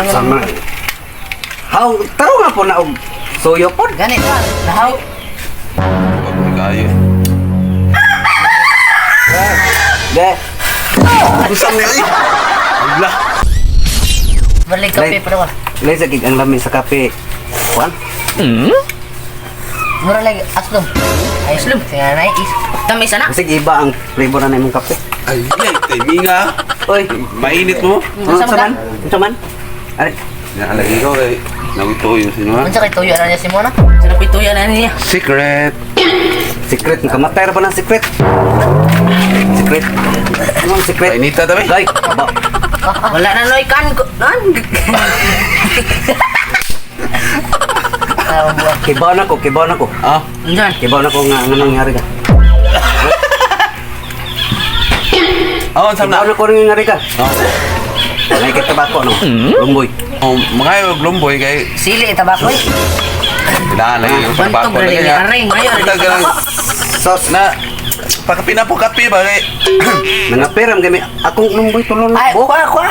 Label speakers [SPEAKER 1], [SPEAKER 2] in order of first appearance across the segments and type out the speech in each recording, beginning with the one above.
[SPEAKER 1] Sama. How taro nga po na og suyo pod.
[SPEAKER 2] Gani pa. Nahaw.
[SPEAKER 3] Wag mo kayo.
[SPEAKER 1] De.
[SPEAKER 3] Usam niya eh. Wala.
[SPEAKER 2] Balik kape
[SPEAKER 1] Like-
[SPEAKER 2] pa daw.
[SPEAKER 1] Lay sa gig ang lami sa kape. Kuan?
[SPEAKER 2] Mura lagi aslom. Ay aslom. Sinanay is. Tamis ana.
[SPEAKER 1] Kasi iba ang flavor na imong kape.
[SPEAKER 3] Ay, ay, timinga.
[SPEAKER 1] Oy,
[SPEAKER 3] Mainit mo.
[SPEAKER 1] unsa man? Unsa man? Ari,
[SPEAKER 3] Naalagi ko kay nawito yung sino ha?
[SPEAKER 2] Unsa kay tuyo na niya si Mona? Unsa na tuyo na niya?
[SPEAKER 3] Secret.
[SPEAKER 1] Secret kamatay ra ba ng secret? Secret. Anong secret?
[SPEAKER 3] Painita tabi.
[SPEAKER 1] Day, ba.
[SPEAKER 2] Wala na noy kan ko. Nan.
[SPEAKER 1] Kibaw na ko, kibaw na ko.
[SPEAKER 3] Ah,
[SPEAKER 2] Unsa?
[SPEAKER 1] Kibaw na ko nga nga nangyari ka.
[SPEAKER 3] oh, unsa
[SPEAKER 1] Kibaw
[SPEAKER 3] na?
[SPEAKER 1] na ko rin nangyari ka.
[SPEAKER 3] Oh,
[SPEAKER 1] Ngay kita tabako no. Lumboy.
[SPEAKER 3] oh, mga lumboy kay
[SPEAKER 2] Sili tabako. eh.
[SPEAKER 3] kailangan lagi yung
[SPEAKER 2] Bantog
[SPEAKER 3] tabako
[SPEAKER 2] na
[SPEAKER 3] lagi
[SPEAKER 2] rin
[SPEAKER 3] niya.
[SPEAKER 2] aring mayo.
[SPEAKER 3] Kita ganang
[SPEAKER 1] Sos
[SPEAKER 3] na pagkapi na po kape ba kay
[SPEAKER 1] Nangaperam kami. Akong lumboy tulon lang.
[SPEAKER 2] Ay, kuha kuha.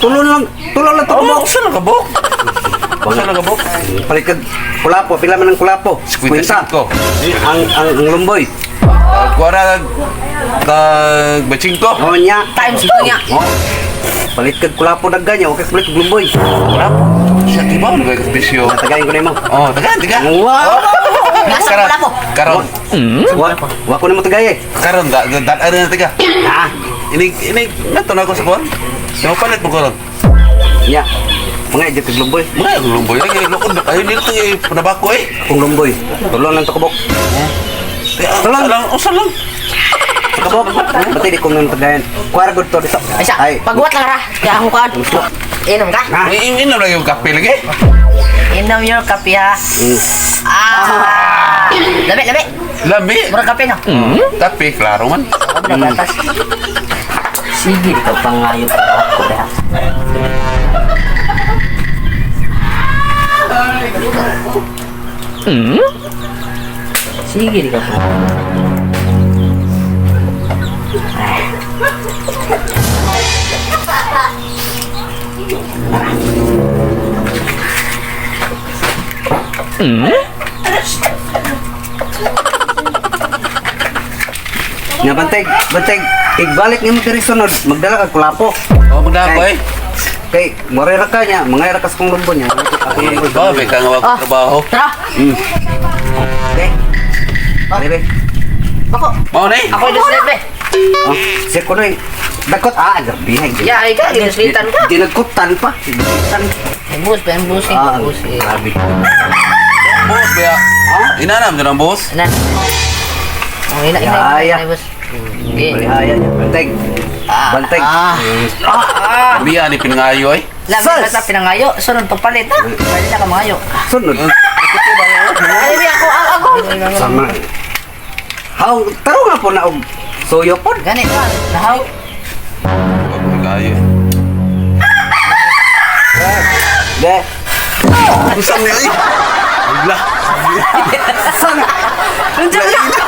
[SPEAKER 1] Tulon lang, tulon lang to
[SPEAKER 3] Oh,
[SPEAKER 1] kabok.
[SPEAKER 3] usa lang kabok. Usa lang kabok.
[SPEAKER 1] Palit kag kulapo, pila man ang kulapo?
[SPEAKER 3] 55.
[SPEAKER 1] Ang lumboy.
[SPEAKER 3] Kuha na tag 25.
[SPEAKER 1] Oh nya.
[SPEAKER 2] Times two niya.
[SPEAKER 1] Oh. Palit kag kulapo dagga niya, okay palit kag lumboy.
[SPEAKER 3] Wala po. Siya kibaw na kay presyo.
[SPEAKER 1] Tagayin ko nimo.
[SPEAKER 3] Oh, taga, taga.
[SPEAKER 1] Wow.
[SPEAKER 2] Nasa
[SPEAKER 3] Karon,
[SPEAKER 2] wala po.
[SPEAKER 3] karon,
[SPEAKER 1] Wa wa ko nimo tagay.
[SPEAKER 3] karon da da da na taga.
[SPEAKER 1] Ah,
[SPEAKER 3] Ini ini ngato na ako sa kuan. Sa palit mo karon.
[SPEAKER 1] nya. Mga jud kag lumboy.
[SPEAKER 3] Mga lumboy lagi lukod na kayo dito kay panabako eh.
[SPEAKER 1] Akong lumboy. Tulon lang to kabok.
[SPEAKER 3] Usa lang, usa lang.
[SPEAKER 1] Kabok. Pati di ko nang tagayan. Kuara gud to dito.
[SPEAKER 2] Ay sa, pagwat lang ra. Kaya akong kuan. Inom ka?
[SPEAKER 1] Ah.
[SPEAKER 3] Inom lagi yung kape lagi.
[SPEAKER 2] Inom your kape ha. Ah. Labi, labi.
[SPEAKER 3] Lami.
[SPEAKER 2] Mura kape no.
[SPEAKER 3] Kape, klaro man.
[SPEAKER 2] Ako na gatas. Sige, di ka pangayo pa ako ha. Sige, di ka pa.
[SPEAKER 1] Nga bantay, bantay, igbalik nimo diri sunod, magdala kag kulapo.
[SPEAKER 3] Oh, magdako eh.
[SPEAKER 1] Kay morera ka niya, mangayra ka sa kong lumbo niya. Ako
[SPEAKER 3] Eh,
[SPEAKER 1] lumboy.
[SPEAKER 3] ba, may kang wag trabaho.
[SPEAKER 2] Tara!
[SPEAKER 1] Okay. Dere.
[SPEAKER 2] Bako!
[SPEAKER 3] Mao na eh.
[SPEAKER 2] Ako yung sleep eh.
[SPEAKER 1] Oh, sir ko na eh. Dagkot ah, grabe.
[SPEAKER 2] Ya, ay ka, ginuslitan ka.
[SPEAKER 1] Dinagkutan pa. Dinagkutan.
[SPEAKER 2] Bus, ben busing,
[SPEAKER 1] Ah,
[SPEAKER 2] bus eh.
[SPEAKER 1] grabe.
[SPEAKER 3] Boss, ba? Inanam dyan ang boss.
[SPEAKER 2] Ina. Oh, ina, ina,
[SPEAKER 1] Yaya.
[SPEAKER 2] ina, boss. Okay.
[SPEAKER 1] Balihaya niya. Bantay. Bantay.
[SPEAKER 2] Ah.
[SPEAKER 3] Biya ni pinangayo eh.
[SPEAKER 2] Labi
[SPEAKER 1] Sus!
[SPEAKER 2] basta pinangayo, sunod pagpalit ha. Pwede na ka mangayo.
[SPEAKER 1] Sunod.
[SPEAKER 2] Ay, bi ako, ako, ako.
[SPEAKER 1] Sama. How, taro nga po na og suyo pod.
[SPEAKER 2] Gani pa, nahaw.
[SPEAKER 3] Wag mo kayo.
[SPEAKER 1] De.
[SPEAKER 3] Usam niya eh. Wala.
[SPEAKER 1] Sana.
[SPEAKER 2] Unsa ba?